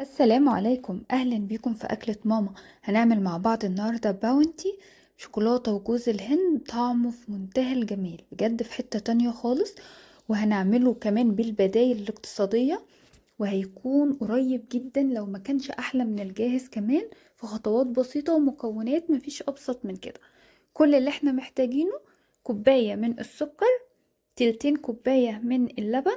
السلام عليكم، اهلا بيكم في اكلة ماما. هنعمل مع بعض النهاردة باونتي شوكولاتة وجوز الهند، طعمه في منتهى الجمال بجد، في حتة تانية خالص. وهنعمله كمان بالبدايل الاقتصادية، وهيكون قريب جدا لو ما كانش احلى من الجاهز كمان، في خطوات بسيطة ومكونات مفيش ابسط من كده. كل اللي احنا محتاجينه كوباية من السكر، تلتين كوباية من اللبن،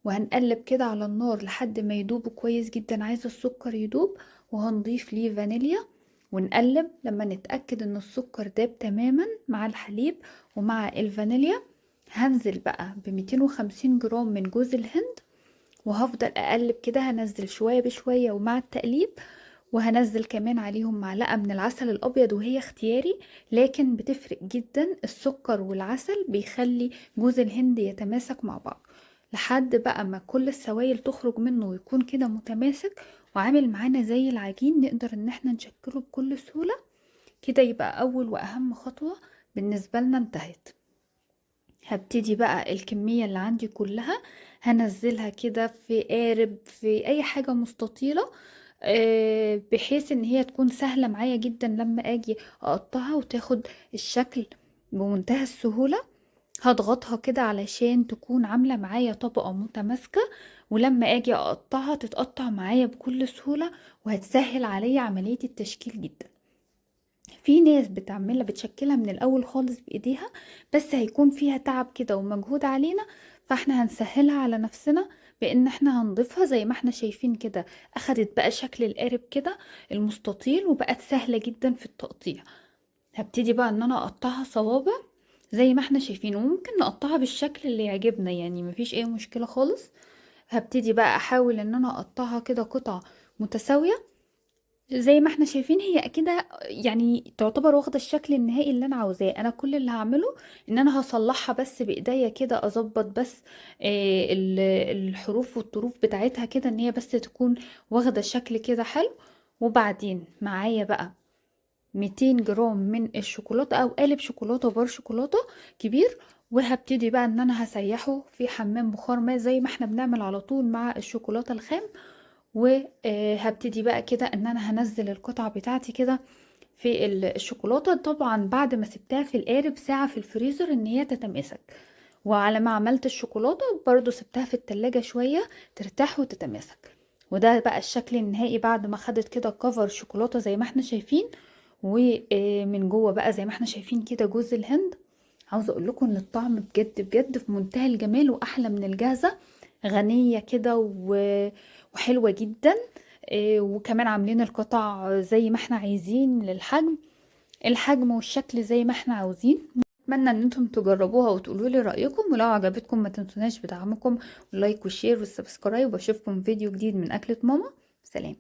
وهنقلب كده على النار لحد ما يدوب كويس جدا، عايزة السكر يدوب، وهنضيف ليه فانيليا، ونقلب لما نتأكد ان السكر داب تماما مع الحليب ومع الفانيليا. هنزل بقى ب250 جرام من جوز الهند، وهفضل اقلب كده، هنزل شوية بشوية ومع التقليب، وهنزل كمان عليهم معلقة من العسل الأبيض، وهي اختياري لكن بتفرق جدا. السكر والعسل بيخلي جوز الهند يتماسك مع بعض لحد بقى ما كل السوائل تخرج منه ويكون كده متماسك وعامل معانا زي العجين، نقدر ان احنا نشكله بكل سهولة كده. يبقى اول واهم خطوة بالنسبة لنا انتهت. هبتدي بقى الكمية اللي عندي كلها هنزلها كده في قارب، في اي حاجة مستطيلة، بحيث ان هي تكون سهلة معايا جدا لما اجي اقطعها وتاخد الشكل بمنتهى السهولة. هضغطها كده علشان تكون عاملة معايا طبقة متماسكة، ولما اجي اقطعها تتقطع معايا بكل سهولة، وهتسهل عليا عملية التشكيل جدا. في ناس بتشكلها من الاول خالص بايديها، بس هيكون فيها تعب كده ومجهود علينا، فاحنا هنسهلها على نفسنا بان احنا هنضيفها زي ما احنا شايفين كده. اخدت بقى شكل القارب كده المستطيل، وبقت سهلة جدا في التقطيع. هبتدي بقى ان انا اقطعها صوابع زي ما احنا شايفين، وممكن نقطعها بالشكل اللي يعجبنا، مفيش اي مشكلة خالص. هبتدي بقى احاول ان انا اقطعها كده قطع متساوية زي ما احنا شايفين. هي كده تعتبر واخدة الشكل النهائي اللي انا عاوزاه. انا كل اللي هعمله ان انا هصلحها بس بايديا كده، اظبط بس، الحروف والطروف بتاعتها كده، ان هي بس تكون واخدة شكل كده حلو. وبعدين معايا بقى 200 جرام من الشوكولاتة او قالب شوكولاتة بار شوكولاتة كبير، وهبتدي بقى ان انا هسيحه في حمام بخار ماء زي ما احنا بنعمل على طول مع الشوكولاتة الخام. وهبتدي بقى كده ان انا هنزل القطعة بتاعتي كده في الشوكولاتة، طبعا بعد ما سبتها في القارب ساعة في الفريزر ان هي تتماسك، وعلى ما عملت الشوكولاتة برضو سبتها في التلاجة شوية ترتاح وتتماسك. وده بقى الشكل النهائي بعد ما خدت كده كفر شوكولاتة زي ما احنا شايفين، ومن جوه بقى زي ما احنا شايفين كده جوز الهند. عاوزة اقول لكم ان الطعم بجد بجد في منتهى الجمال، واحلى من الجاهزة، غنية كده وحلوة جدا. وكمان عاملين القطع زي ما احنا عايزين للحجم، الحجم والشكل زي ما احنا عاوزين. اتمنى ان انتم تجربوها وتقولوا لي رايكم، ولو عجبتكم ما تنسوناش بدعمكم وال like وال share وال subscribe، واشوفكم فيديو جديد من اكلة ماما. سلام.